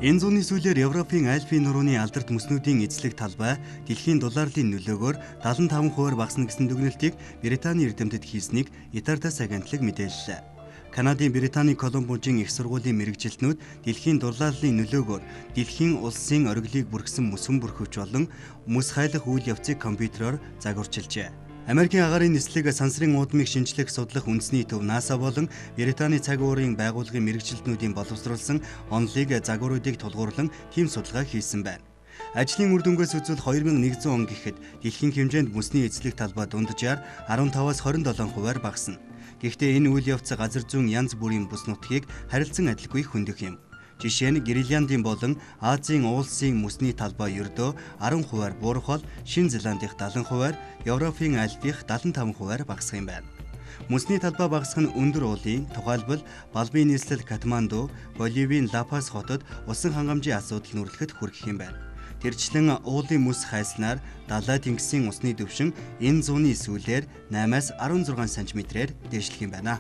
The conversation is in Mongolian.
Энэ зууны сүүлээр Европын Альпийн нурууны алдарт мөснүүдийн эзлэх талбай дэлхийн дулаарлын нөлөөгөөр 75% багасна гэсэн дүгнэлтийг Британий эрдэмтэд хийснийг Итартас агентлаг мэдээллээ. Канадын Британий Колумбужийн их сургуулийн мэргэжилтнүүд дэлхийн дулааллын нөлөөгөөр дэлхийн улсын ориглыг бүрхсэн мөсөн бүрхөвч болон мөс хайлах үйл явцыг компьютероор загварчилжээ. Америкийн агаарын нислэг сансрын уудмыг шинжлэх судлах үндэсний төв НАСА болон Британий цаг уурын байгууллагын мэргэжилтнүүдийн боловсруулсан онолыг загваруудыг тулгуурлан тийм судалгаа хийсэн байна. Ажлын үр дүнгээс үзвэл 2100 он гэхэд дэлхийн хэмжээнд мөсний эзлэх талбай дунджаар 15-аас 27%-аар багасна. Гэхдээ энэ үйл явц газар зүйн янз бүрийн бүс нутгийг харилцан адилгүй хөндөх юм. Жишээ нь Гренландын болон Азийн уулсын мөсний талбай ердөө 10%-аар буурах бол Шинэ Зеландынх 70%-аар, Европын Альпийнх 75%-аар багасах юм байна. Мөсний талбай багасах нь өндөр уулын, тухайлбал Балбын нийслэл Катманду, Боливийн Ла-Пас хотод усан хангамжийн асуудал нүрлэхэд хүргэх юм байна. Тэрчлэн уулын мөс хайснаар далай тэнгисийн усны түвшин энэ зууны сүүлээр 8-аас 16 см-ээр дээшлэх юм байна.